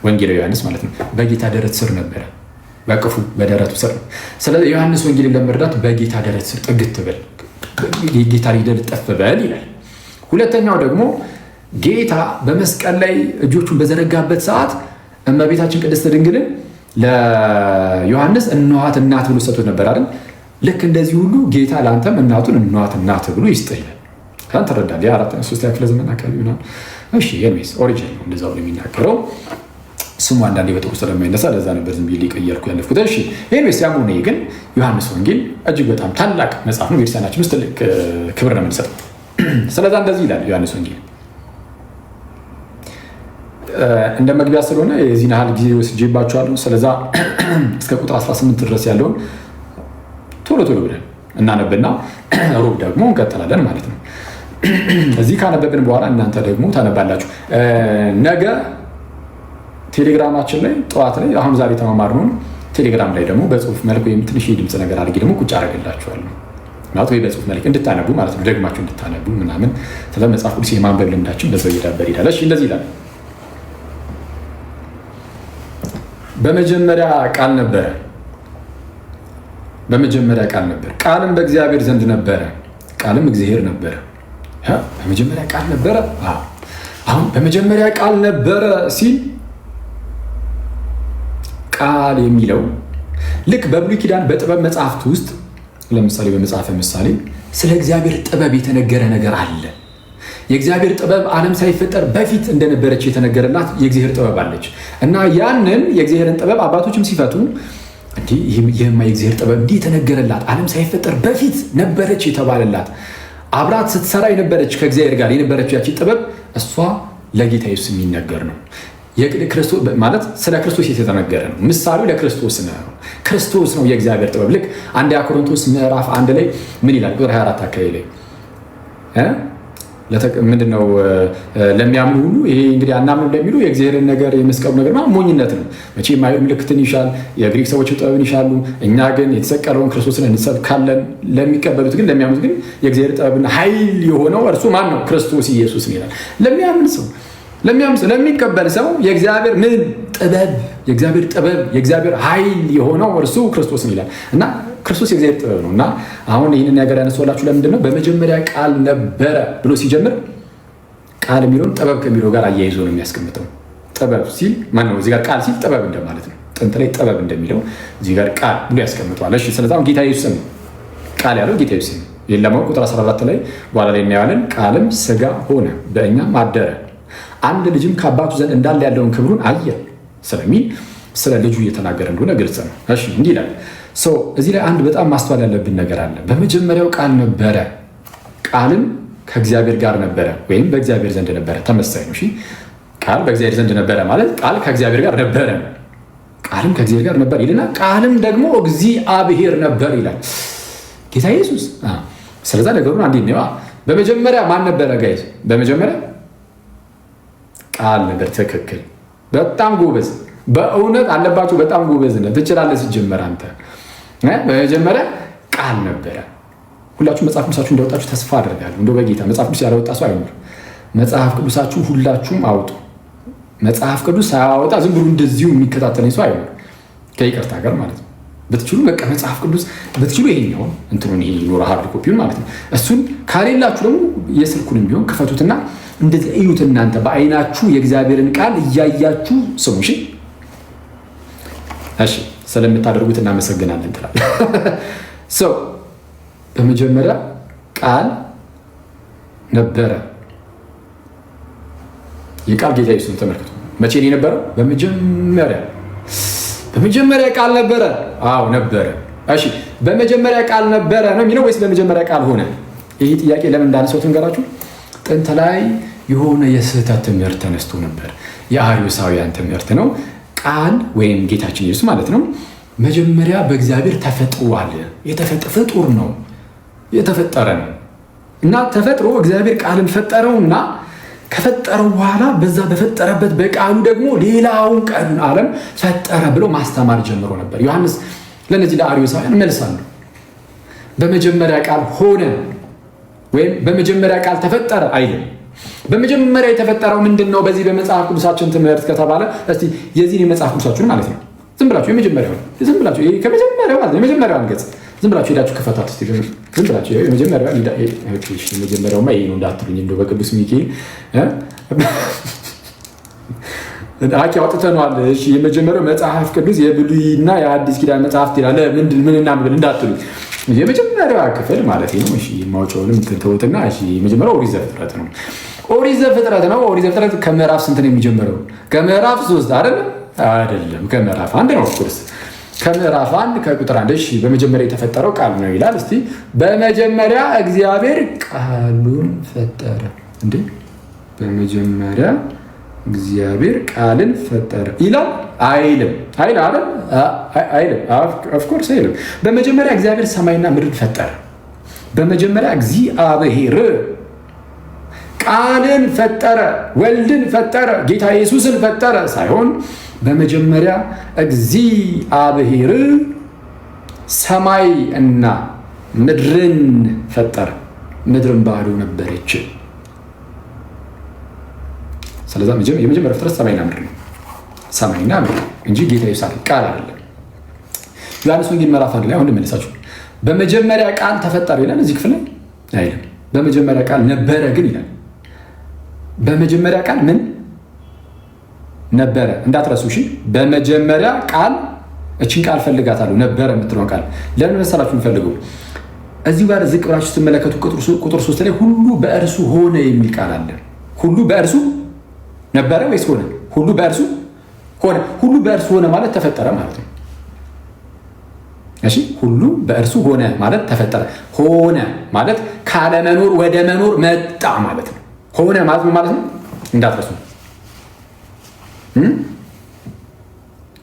ወንጌላዊ ዮሐንስ ማለት ነው፣ በጌታ ደረት ስር ነበረ። በቅፉ በደረቱ ስር ነው። ስለዚህ ዮሐንስ ወንጌልን ለመረዳት በጌታ ደረት ስር ጥግት በል፣ ጌታ ልጠፍ በል ይላል። ሁለተኛው ደግሞ ጌታ በመስቀል ላይ እጆቹን በዘረጋበት ሰዓት እመቤታችን ቅድስት ድንግልን ለዮሐንስ እነኋት እናት ብሎ ሰጥቶት ነበር አይደል? ልክ እንደዚህ ሁሉ ጌታ ለአንተም እናቱን እነኋት እናት ብሎ ይስጥህ ይላል። ከዛን ትረዳለህ። የአራተኛ ሶስተኛ ክፍለ ዘመን አካባቢ ምናምን። እሺ፣ anyways ኦሪጂን ነው እንደዛ ብሎ የሚናገረው። ስሙ አንዳንዴ በጥሩ ስለማይነሳ ለዛ ነበር ዝም ብዬ ሊቀየርኩ ያለፍኩት። እሺ፣ anyways ያም ሆነ ግን ዮሐንስ ወንጌል እጅግ በጣም ታላቅ መጽሐፍ ነው። ቤተክርስቲያናችን ውስጥ ትልቅ ክብር ነው የምንሰጠው። ስለዛ እንደዚህ ይላል ዮሐንስ ወንጌል። እንደ መግቢያ ስለሆነ የዚህን ያህል ጊዜ ወስጄባችኋለሁ። ስለዛ እስከ ቁጥር 18 ድረስ ያለውን ቶሎ ቶሎ ብለን እናነብና ሮብ ደግሞ እንቀጥላለን ማለት ነው። እዚህ ካነበብን በኋላ እናንተ ደግሞ ታነባላችሁ። ነገ ቴሌግራማችን ላይ ጠዋት ላይ አሁን ዛሬ የተማማርነውን ቴሌግራም ላይ ደግሞ በጽሁፍ መልክ ወይም ትንሽ የድምፅ ነገር አድርጌ ደግሞ ቁጭ አደርግላችኋለሁ ማለት ወይ በጽሁፍ መልክ እንድታነቡ ማለት ነው፣ ደግማችሁ እንድታነቡ ምናምን። ስለ መጽሐፍ ቅዱስ የማንበብ ልምዳችን በዛው እየዳበር ይሄዳል። እሺ፣ እንደዚህ ይላል። በመጀመሪያ ቃል ነበረ፣ በመጀመሪያ ቃል ነበር፣ ቃልም በእግዚአብሔር ዘንድ ነበረ፣ ቃልም እግዚአብሔር ነበረ። በመጀመሪያ ቃል ነበረ። አሁን በመጀመሪያ ቃል ነበረ ሲል ቃል የሚለው ልክ በብሉይ ኪዳን በጥበብ መጽሐፍት ውስጥ ለምሳሌ በመጽሐፈ ምሳሌ ስለ እግዚአብሔር ጥበብ የተነገረ ነገር አለ። የእግዚአብሔር ጥበብ ዓለም ሳይፈጠር በፊት እንደነበረች የተነገረላት የእግዚአብሔር ጥበብ አለች እና ያንን የእግዚአብሔርን ጥበብ አባቶችም ሲፈቱ ይህማ የእግዚአብሔር ጥበብ እንዲህ የተነገረላት ዓለም ሳይፈጠር በፊት ነበረች የተባለላት አብራት ስትሰራ የነበረች ከእግዚአብሔር ጋር የነበረች ያቺ ጥበብ እሷ ለጌታ ኢየሱስ የሚነገር ነው። ማለት ስለ ክርስቶስ የተነገረ ነው። ምሳሌው ለክርስቶስ ነው። ክርስቶስ ነው የእግዚአብሔር ጥበብ። ልክ አንደኛ ቆሮንቶስ ምዕራፍ 1 ላይ ምን ይላል? ቁጥር 24 አካባቢ ላይ ምንድነው? ለሚያምኑ ሁሉ ይሄ እንግዲህ አናምንም ለሚሉ የእግዚአብሔርን ነገር የመስቀሉ ነገር ማለት ሞኝነት ነው። መቼም አይሁድ ምልክትን ይሻል፣ የግሪክ ሰዎች ጥበብን ይሻሉ። እኛ ግን የተሰቀለውን ክርስቶስን እንሰብካለን። ለሚቀበሉት ግን ለሚያምኑት ግን የእግዚአብሔር ጥበብና ኃይል የሆነው እርሱ ማን ነው? ክርስቶስ ኢየሱስ ይላል። ለሚያምን ሰው ለሚቀበል ሰው የእግዚአብሔር ምን ጥበብ የእግዚአብሔር ጥበብ የእግዚአብሔር ኃይል የሆነው እርሱ ክርስቶስ ይላል እና ክርስቶስ የእግዚአብሔር ጥበብ ነው። እና አሁን ይህንን ነገር ያነሳሁላችሁ ለምንድን ነው? በመጀመሪያ ቃል ነበረ ብሎ ሲጀምር ቃል የሚለውን ጥበብ ከሚለው ጋር አያይዞ ነው የሚያስቀምጠው። ጥበብ ሲል ማነው? እዚህ ጋር ቃል ሲል ጥበብ እንደማለት ነው። ጥንት ላይ ጥበብ እንደሚለው እዚህ ጋር ቃል ብሎ ያስቀምጠዋል። እሺ፣ ስለዚህ አሁን ጌታ ኢየሱስ ነው ቃል ያለው ጌታ ኢየሱስ ነው። ይህን ለማወቅ ቁጥር 14 ላይ በኋላ ላይ እናየዋለን። ቃልም ስጋ ሆነ በእኛም አደረ፣ አንድ ልጅም ከአባቱ ዘንድ እንዳለ ያለውን ክብሩን አየ ስለሚል ስለ ልጁ እየተናገረ እንደሆነ ግልጽ ነው። እሺ፣ እንዲህ ይላል። እዚህ ላይ አንድ በጣም ማስተዋል ያለብን ነገር አለ። በመጀመሪያው ቃል ነበረ፣ ቃልም ከእግዚአብሔር ጋር ነበረ ወይም በእግዚአብሔር ዘንድ ነበረ። ተመሳሳይ ነው። እሺ፣ ቃል በእግዚአብሔር ዘንድ ነበረ ማለት ቃል ከእግዚአብሔር ጋር ነበረ ነው። ቃልም ከእግዚአብሔር ጋር ነበር ይልና ቃልም ደግሞ እግዚአብሔር ነበር ይላል ጌታ ኢየሱስ። ስለዛ ነገሩን አንዴ ነው። በመጀመሪያ ማን ነበረ guys? በመጀመሪያ ቃል ነበር። ትክክል። በጣም ጎበዝ፣ በእውነት አለባቸው። በጣም ጎበዝ ነህ፣ ትችላለህ። ሲጀመር አንተ በመጀመሪያ ቃል ነበረ። ሁላችሁ መጽሐፍ ቅዱሳችሁ እንዳወጣችሁ ተስፋ አደርጋለሁ። እንደው በጌታ መጽሐፍ ቅዱስ ያላወጣ ሰው አይኖር። መጽሐፍ ቅዱሳችሁ ሁላችሁም አውጡ። መጽሐፍ ቅዱስ ሳያወጣ ዝም ብሎ እንደዚሁ የሚከታተለኝ ሰው አይኖር፣ ከይቅርታ ጋር ማለት ነው። ብትችሉ በቃ መጽሐፍ ቅዱስ ብትችሉ ይሄኛውን እንትኑን ይሄ ይኖረ hard copy ውን ማለት ነው። እሱን ካሌላችሁ ደግሞ የስልኩንም ቢሆን ክፈቱትና እንደዚህ እዩት። እናንተ በአይናችሁ የእግዚአብሔርን ቃል እያያችሁ ስሙ። እሺ፣ እሺ፣ ስለምታደርጉት እናመሰግናለን ትላለህ። So በመጀመሪያ ቃል ነበረ። የቃል ጌታ ኢየሱስን ተመልክቱ። መቼ ነው የነበረው? በመጀመሪያ ቃል ነበረ። አዎ ነበረ። እሺ፣ በመጀመሪያ ቃል ነበረ ነው የሚለው ወይስ በመጀመሪያ ቃል ሆነ? ይህ ጥያቄ ለምን እንዳነሳሁት ንገራችሁ። ጥንት ላይ የሆነ የስህተት ትምህርት ተነስቶ ነበር። የአርዮሳውያን ትምህርት ነው። ቃል ወይም ጌታችን ኢየሱስ ማለት ነው መጀመሪያ በእግዚአብሔር ተፈጥሯል። ፍጡር ነው፣ የተፈጠረ ነው እና ተፈጥሮ እግዚአብሔር ቃልን ፈጠረውና ከፈጠረው በኋላ በዛ በፈጠረበት በቃሉ ደግሞ ሌላውን ቀን ዓለም ፈጠረ ብሎ ማስተማር ጀምሮ ነበር። ዮሐንስ ለእነዚህ ለአርዮሳውያን መልስ አለው። በመጀመሪያ ቃል ሆነ ወይም በመጀመሪያ ቃል ተፈጠረ አይልም። በመጀመሪያ የተፈጠረው ምንድን ነው? በዚህ በመጽሐፍ ቅዱሳችን ትምህርት ከተባለ እስቲ የዚህን የመጽሐፍ ቅዱሳችሁን ማለት ነው ዝም ብላችሁ የመጀመሪያውን ዝም ብላችሁ ከመጀመሪያው ማለት ነው የመጀመሪያውን ገጽ ዝም ብላችሁ ሄዳችሁ ክፈቷት እስቲ። ዝም ብላችሁ የመጀመሪያውማ ይሄ ነው እንዳትሉኝ እንደው በቅዱስ ሚካኤል አቂ አውጥተነዋል። እሺ የመጀመሪያው መጽሐፍ ቅዱስ የብሉይና የአዲስ ኪዳን መጽሐፍት ይላል። ምን እናንብብ እንዳትሉኝ የመጀመሪያዋ ክፍል ማለት ነው። እሺ ማውጫውንም ተውትና፣ እሺ የመጀመሪያው ኦሪት ዘፍጥረት ነው። ኦሪት ዘፍጥረት ነው። ኦሪት ዘፍጥረት ከምዕራፍ ስንት ነው የሚጀምረው? ከምዕራፍ 3 አይደለም? አይደለም፣ ከምዕራፍ 1 ነው። Of course ከምዕራፍ 1 ከቁጥር 1። እሺ በመጀመሪያ የተፈጠረው ቃል ነው ይላል። እስቲ በመጀመሪያ እግዚአብሔር ቃሉን ፈጠረ። እንዴ በመጀመሪያ እግዚአብሔር ቃልን ፈጠረ ይላል አይልም? አይል አይደል? አይልም። Of course አይልም። በመጀመሪያ እግዚአብሔር ሰማይና ምድርን ፈጠረ። በመጀመሪያ እግዚአብሔር ቃልን ፈጠረ፣ ወልድን ፈጠረ፣ ጌታ ኢየሱስን ፈጠረ ሳይሆን በመጀመሪያ እግዚአብሔር ሰማይ እና ምድርን ፈጠረ። ምድርን ባዶ ነበረች። ስለዛ የመጀመሪያው ፍጥረት ሰማይና ምድር ነው። ሰማይና ምድር እንጂ ጌታ ኢየሱስ ቃል አይደለም። ዮሐንስ ወንጌል ምዕራፍ 1 ላይ አሁን ልመለሳችሁ። በመጀመሪያ ቃል ተፈጠረ ይላል እዚህ ክፍል ላይ አይልም። በመጀመሪያ ቃል ነበረ ግን ይላል። በመጀመሪያ ቃል ምን ነበረ እንዳትረሱ እሺ። በመጀመሪያ ቃል፣ እችን ቃል ፈልጋታለሁ፣ ነበረ የምትለውን ቃል ለምን መሰላችሁ የምፈልገው? እዚሁ ጋር ዝቅ ብላችሁ ስትመለከቱ ቁጥር 3 ላይ ሁሉ በእርሱ ሆነ የሚል ቃል አለ። ሁሉ በእርሱ ነበረ ወይስ ሆነ? ሁሉ በእርሱ ሆነ። ሁሉ በእርሱ ሆነ ማለት ተፈጠረ ማለት ነው። እሺ፣ ሁሉ በእርሱ ሆነ ማለት ተፈጠረ። ሆነ ማለት ካለመኖር ወደ መኖር መጣ ማለት ነው። ሆነ ማለት ምን ማለት ነው? እንዳትረሱ።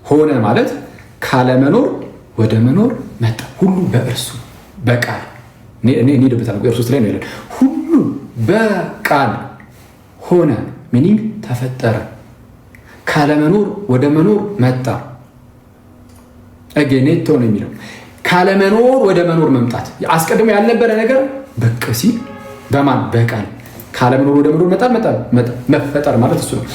ሆነ ማለት ካለመኖር ወደ መኖር መጣ። ሁሉ በእርሱ በቃል፣ እኔ ሄድበታለሁ። ቁጥር 3 ላይ ነው ያለው። ሁሉ በቃል ሆነ meaning ተፈጠረ። ካለመኖር ወደ መኖር መጣ። ἐγένετο ነው የሚለው፣ ካለመኖር ወደ መኖር መምጣት። አስቀድሞ ያልነበረ ነገር ብቅ ሲል በማን? በቃል። ካለመኖር ወደ መኖር መጣ መጣ። መፈጠር ማለት እሱ ነው።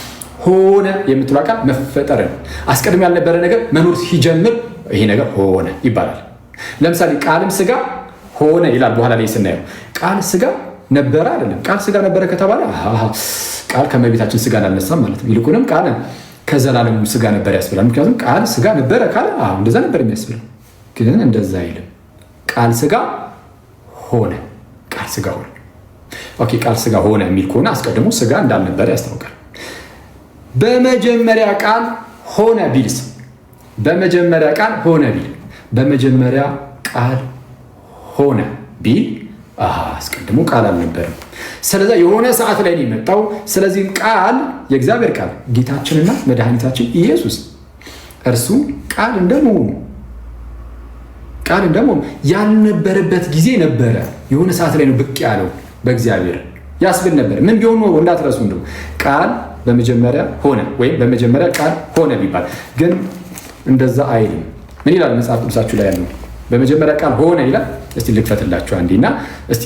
ሆነ የምትለው ቃል መፈጠር ነው። አስቀድሞ ያልነበረ ነገር መኖር ሲጀምር ይሄ ነገር ሆነ ይባላል። ለምሳሌ ቃልም ስጋ ሆነ ይላል። በኋላ ላይ ስናየው ቃል ስጋ ነበረ አይደለም። ቃል ስጋ ነበረ ከተባለ ቃል ከእመቤታችን ስጋ አልነሳም ማለት ነው። ይልቁንም ቃል ከዘላለሙ ስጋ ነበር ያስብላል። ምክንያቱም ቃል ስጋ ነበረ ካለ እንደዛ ነበር የሚያስብለው። ግን እንደዛ አይልም። ቃል ስጋ ሆነ። ቃል ስጋ ሆነ። Okay፣ ቃል ስጋ ሆነ የሚል ከሆነ አስቀድሞ ስጋ እንዳልነበረ ያስታውቃል። በመጀመሪያ ቃል ሆነ ቢልስ? በመጀመሪያ ቃል ሆነ ቢል፣ በመጀመሪያ ቃል ሆነ ቢል አስቀድሞ ቃል አልነበረም። ስለዚ የሆነ ሰዓት ላይ ነው የመጣው። ስለዚህ ቃል የእግዚአብሔር ቃል ጌታችንና መድኃኒታችን ኢየሱስ እርሱ ቃል እንደመሆኑ ያልነበረበት ጊዜ ነበረ። የሆነ ሰዓት ላይ ነው ብቅ ያለው በእግዚአብሔር ያስብል ነበር። ምን ቢሆን ኖሮ እንዳትረሱ፣ እንደው ቃል በመጀመሪያ ሆነ ወይም በመጀመሪያ ቃል ሆነ ቢባል ግን እንደዛ አይልም። ምን ይላል መጽሐፍ ቅዱሳችሁ ላይ ያለው? በመጀመሪያ ቃል ሆነ ይላል። እስቲ ልክፈትላችሁ አንዴ እና እስቲ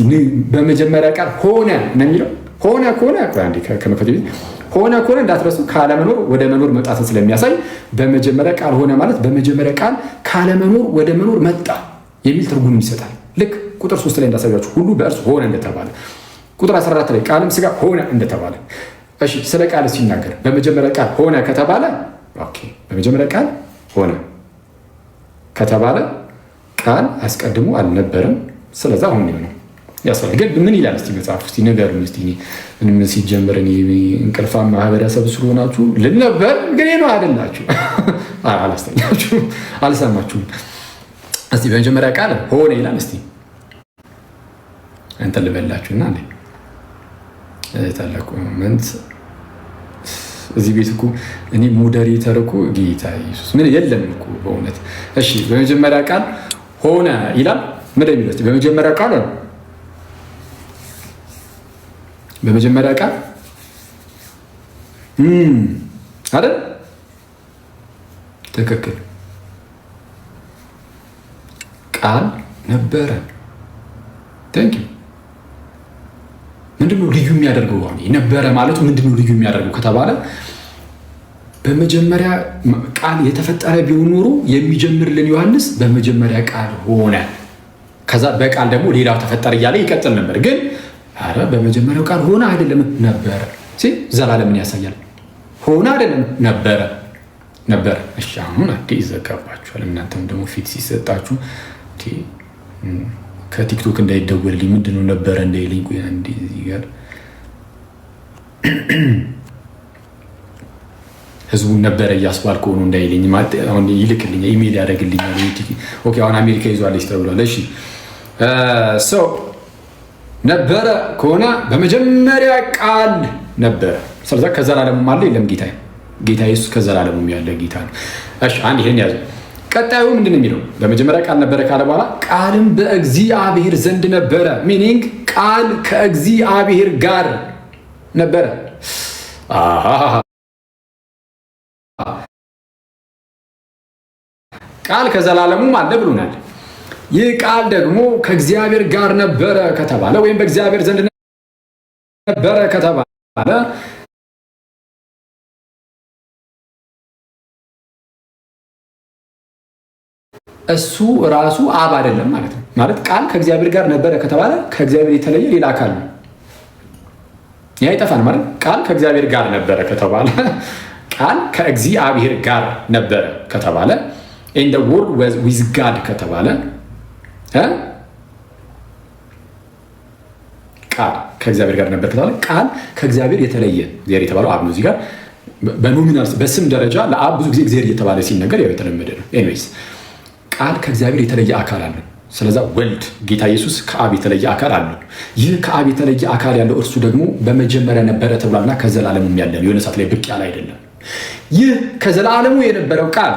በመጀመሪያ ቃል ሆነ ነው የሚለው። ሆነ ከሆነ፣ አንዴ ከመክፈት በፊት፣ ሆነ ከሆነ እንዳትረሱ ካለመኖር ወደ መኖር መምጣትን ስለሚያሳይ በመጀመሪያ ቃል ሆነ ማለት በመጀመሪያ ቃል ካለመኖር ወደ መኖር መጣ የሚል ትርጉም ይሰጣል። ልክ ቁጥር 3 ላይ እንዳሳያችሁ ሁሉ በእርሱ ሆነ እንደተባለ፣ ቁጥር 14 ላይ ቃልም ስጋ ሆነ እንደተባለ። እሺ፣ ስለ ቃል ሲናገር በመጀመሪያ ቃል ሆነ ከተባለ፣ okay፣ በመጀመሪያ ቃል ሆነ ከተባለ ቃል አስቀድሞ አልነበረም። ስለዛ አሁን ነው ያስፈላል። ግን ምን ይላል እስቲ መጽሐፍ? እስቲ ንገሩኝ እስቲ። ምንም ሲጀምር እኔ እንቅልፋም ማህበረሰብ ስለሆናችሁ ልል ነበር፣ ግን ነው አይደላችሁ፣ አላስተኛችሁም፣ አልሰማችሁም። እስቲ በመጀመሪያ ቃል ሆነ ይላል። እስቲ እንትን ልበላችሁና እንዴ ታላቅ comment እዚህ ቤት እኮ እኔ moderator እኮ ጌታ ኢየሱስ ምን የለም እኮ በእውነት። እሺ፣ በመጀመሪያ ቃል ሆነ ይላል። ምን የሚለው? በመጀመሪያ ቃል አይደል? ትክክል። ቃል ነበረ። Thank you። ምንድነው ልዩ የሚያደርገው? አሁን ነበረ ማለቱ ምንድነው ልዩ የሚያደርገው ከተባለ በመጀመሪያ ቃል የተፈጠረ ቢሆን ኖሮ የሚጀምርልን ዮሐንስ በመጀመሪያ ቃል ሆነ፣ ከዛ በቃል ደግሞ ሌላው ተፈጠረ እያለ ይቀጥል ነበር። ግን ኧረ በመጀመሪያው ቃል ሆነ አይደለም፣ ነበረ። ዘላለምን ያሳያል። ሆነ አይደለም፣ ነበረ ነበረ። እሺ፣ አሁን አዴ ይዘጋባችኋል። እናንተም ደግሞ ፊት ሲሰጣችሁ ከቲክቶክ እንዳይደወልልኝ ምንድነው ነበረ እንዳይልኝ። ቆይ አንዴ እዚህ ጋር ህዝቡን ነበረ እያስባል ከሆኑ እንዳይልኝ አሁን ይልክልኛል፣ ኢሜይል ያደርግልኛል። Okay፣ አሁን አሜሪካ ይዟለች ተብሏል። እሺ፣ so ነበረ ከሆነ በመጀመሪያ ቃል ነበረ። ስለዛ ከዘላለሙም አለ የለም? ጌታ ኢየሱስ ከዘላለሙም ያለ ጌታ ነው። እሺ፣ አንድ ይሄን ያዙ። ቀጣዩ ምንድን ነው የሚለው? በመጀመሪያ ቃል ነበረ ካለ በኋላ ቃልም በእግዚአብሔር ዘንድ ነበረ። Meaning ቃል ከእግዚአብሔር ጋር ነበረ። ቃል ከዘላለሙም አለ ብሎናል። ይህ ቃል ደግሞ ከእግዚአብሔር ጋር ነበረ ከተባለ ወይም በእግዚአብሔር ዘንድ ነበረ ከተባለ እሱ ራሱ አብ አይደለም ማለት ነው። ማለት ቃል ከእግዚአብሔር ጋር ነበረ ከተባለ ከእግዚአብሔር የተለየ ሌላ አካል ነው። ይህ አይጠፋን ማለት ቃል ከእግዚአብሔር ጋር ነበረ ከተባለ ቃል ከእግዚአብሔር ጋር ነበረ ከተባለ፣ and the Word was with God ከተባለ፣ ቃል ከእግዚአብሔር ጋር ነበር ከተባለ፣ ቃል ከእግዚአብሔር የተለየ፣ እግዚአብሔር የተባለው አብ ነው። እዚህ ጋር በ nominal በስም ደረጃ ለአብ ብዙ ጊዜ እግዚአብሔር እየተባለ ሲነገር ያው የተለመደ ነው። Anyways፣ ቃል ከእግዚአብሔር የተለየ አካል አለው። ስለዛ ወልድ ጌታ ኢየሱስ ከአብ የተለየ አካል አለው። ይህ ከአብ የተለየ አካል ያለው እርሱ ደግሞ በመጀመሪያ ነበረ ተብሏልና ከዘላለሙም ያለ ነው። የሆነ ሰዓት ላይ ብቅ ያለ አይደለም። ይህ ከዘላለሙ የነበረው ቃል፣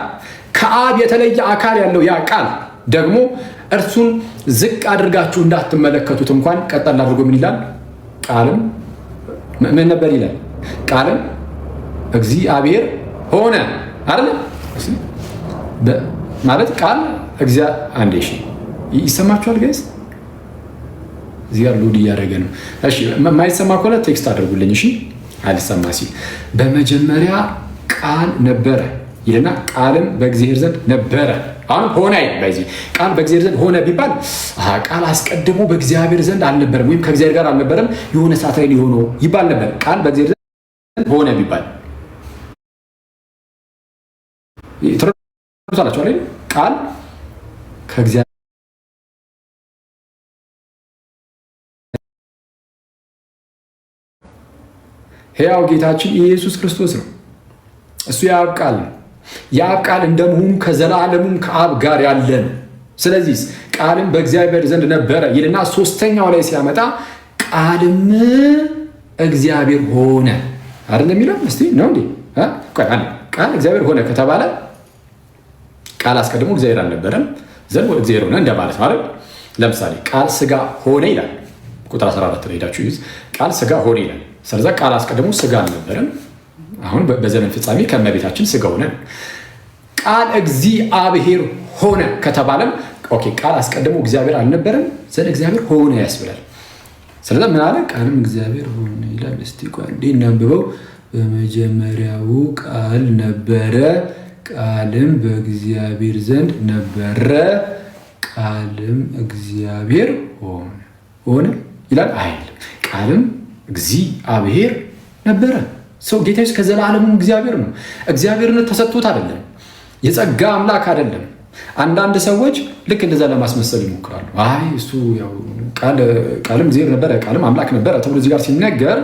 ከአብ የተለየ አካል ያለው ያ ቃል ደግሞ እርሱን ዝቅ አድርጋችሁ እንዳትመለከቱት እንኳን ቀጠል አድርጎ ምን ይላል? ቃልም ምን ነበር ይላል? ቃልም እግዚአብሔር ሆነ አይደለ? ማለት ቃል አንዴ፣ እሺ፣ ይሰማችኋል guys? እዚህ ጋር load እያደረገ ነው። እሺ፣ የማይሰማ ከሆነ text አድርጉልኝ። እሺ፣ አልሰማ ሲል። በመጀመሪያ ቃል ነበረ ይልና ቃልም በእግዚአብሔር ዘንድ ነበረ። አሁን ሆነ አይልም። በዚህ ቃል በእግዚአብሔር ዘንድ ሆነ ቢባል ቃል አስቀድሞ በእግዚአብሔር ዘንድ አልነበረም ወይም ከእግዚአብሔር ጋር አልነበረም፣ የሆነ ሰዓት ላይ የሆነው ይባል ነበር። ቃል በእግዚአብሔር ዘንድ ሆነ ቢባል ትረዱታላችሁ አይደል? ቃል ከእግዚአብሔር ሕያው ጌታችን ኢየሱስ ክርስቶስ ነው። እሱ የአብ ቃል ነው። የአብ ቃል እንደመሆኑ ከዘላለሙም ከአብ ጋር ያለ ነው። ስለዚህ ቃልም በእግዚአብሔር ዘንድ ነበረ ይልና ሶስተኛው ላይ ሲያመጣ ቃልም እግዚአብሔር ሆነ አይደል የሚለው? እስቲ ነው እንዴ? ቃል እግዚአብሔር ሆነ ከተባለ ቃል አስቀድሞ እግዚአብሔር አልነበረም ዘንድ እግዚአብሔር ሆነ እንደማለት ነው አይደል? ለምሳሌ ቃል ስጋ ሆነ ይላል። ቁጥር 14 ላይ ሄዳችሁ ይዝ ቃል ስጋ ሆነ ይላል። ስለዛ ቃል አስቀድሞ ስጋ አልነበረም። አሁን በዘመን ፍጻሜ ከእመቤታችን ስጋ ሆነ። ቃል እግዚአብሔር ሆነ ከተባለም okay፣ ቃል አስቀድሞ እግዚአብሔር አልነበረም ዘንድ እግዚአብሔር ሆነ ያስብላል። ስለዛ ምን አለ? ቃልም እግዚአብሔር ሆነ ይላል። እስቲ ቆይ እንዴ እናንብበው። በመጀመሪያው ቃል ነበረ፣ ቃልም በእግዚአብሔር ዘንድ ነበረ፣ ቃልም እግዚአብሔር ሆነ። ሆነ ይላል አይልም። ቃልም እግዚአብሔር ነበረ። ሰው ጌታ ኢየሱስ ከዘላለሙም እግዚአብሔር ነው። እግዚአብሔርነት ተሰጥቶት አይደለም። የጸጋ አምላክ አይደለም። አንዳንድ ሰዎች ልክ እንደዛ ለማስመሰል ይሞክራሉ። አይ፣ እሱ ያው ቃልም እግዚአብሔር ነበረ፣ ቃልም አምላክ ነበረ ተብሎ እዚህ ጋር ሲነገር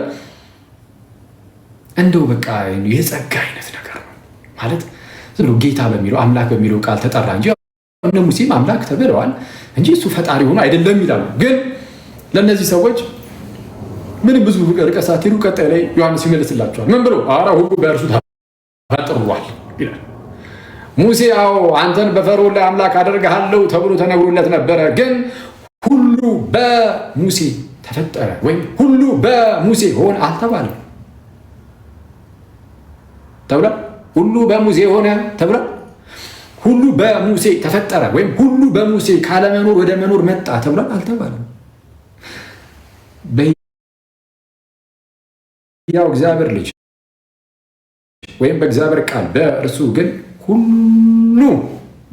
እንደው በቃ የጸጋ አይነት ነገር ነው ማለት ዝም ብሎ ጌታ በሚለው፣ አምላክ በሚለው ቃል ተጠራ እንጂ እነ ሙሴም አምላክ ተብለዋል እንጂ እሱ ፈጣሪ ሆኖ አይደለም ይላሉ። ግን ለእነዚህ ሰዎች ምንም ብዙ ርቀት ሳትሄዱ ቀጣይ ላይ ዮሐንስ ይመልስላቸዋል። ምን ብሎ? ኧረ ሁሉ በእርሱ ተፈጥሯል ይላል። ሙሴ አዎ አንተን በፈርዖን ላይ አምላክ አደርግሃለሁ ተብሎ ተነግሮለት ነበረ። ግን ሁሉ በሙሴ ተፈጠረ ወይም ሁሉ በሙሴ ሆነ አልተባለም። ተብሏል። ሁሉ በሙሴ ሆነ ተብሏል። ሁሉ በሙሴ ተፈጠረ ወይም ሁሉ በሙሴ ካለመኖር ወደ መኖር መጣ ተብሏል አልተባለም። በሕያው እግዚአብሔር ልጅ ወይም በእግዚአብሔር ቃል በእርሱ ግን ሁሉ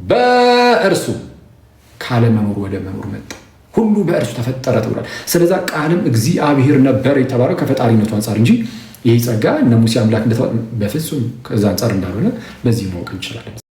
በእርሱ ካለመኖር ወደ መኖር መጣ። ሁሉ በእርሱ ተፈጠረ ተብሏል። ስለዛ ቃልም እግዚአብሔር ነበረ የተባለው ከፈጣሪነቱ አንጻር እንጂ ይህ ጸጋ እነ ሙሴ አምላክ እንደተባለ በፍጹም ከዛ አንጻር እንዳልሆነ በዚህ ማወቅ እንችላለን።